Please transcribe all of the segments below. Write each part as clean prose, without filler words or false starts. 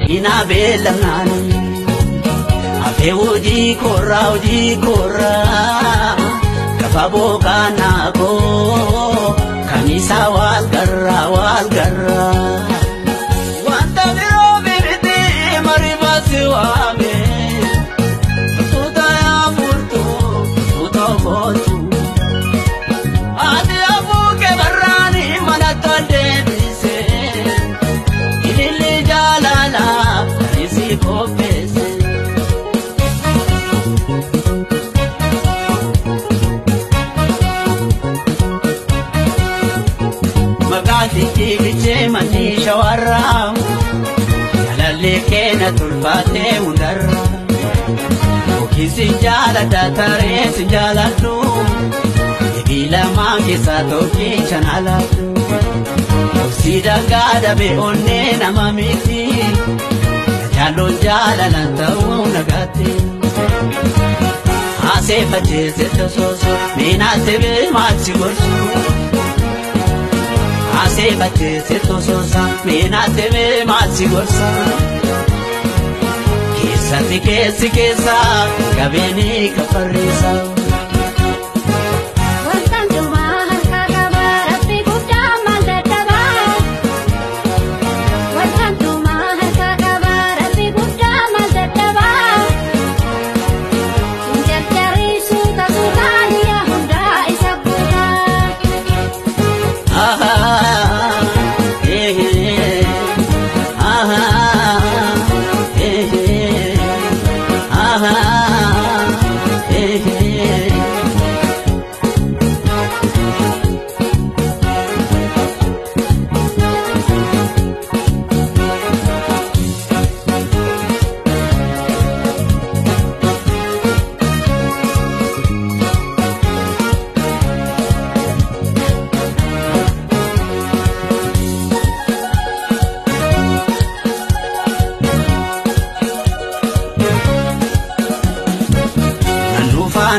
Ati na beellamnaani hafee hojii korraa gafa booqaanaa koo kamiisa wal garraa wal garraa. Wanta biroo bibiti maribaasi waame tuuta yaa furtuu tuuta kootu. Ati afuuke barraani mana toldeebise ililli jaalala isi qopheesse. Maqaan fiigichee manni shawarraa jaalallee keenya tolfaatee hundarra. Okiisi jaaladha taree si jaaladhu ebii lamaan keessaa tokkicha na laadhu. Obsi dangaa dhabe onnee nama miti jaalloon jaalalaan ta'uu nagaatti. Aseeffacheese tosooso meenaatti beemaatti gorsu. Aseeffacheese tosoosa meenaatti beemaatti gorsa. Keessatti keessi keessa qabeeni kafarreessa. Wantaan dhumaa harka qaba rabbi guddaa maal dadhaba. Wantaan dhumaa harka qaba rabbi guddaa maal dadhaba. Jarjarri suuta suutaan yaa hundaa isa guutaa. Ahaa, eh, ahaa, eh, ahaa, eh.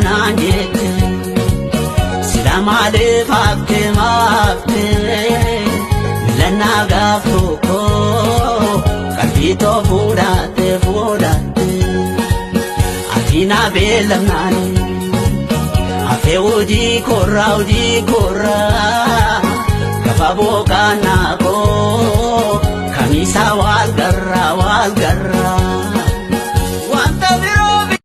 Nan jette sila maaliif haftee maaftee milannaa gaaf tokko qalbii too fuudhatte fuudhatte. Ati na beellamnaani hafee hojii korraa gafa booqaanaa koo kamiisa wal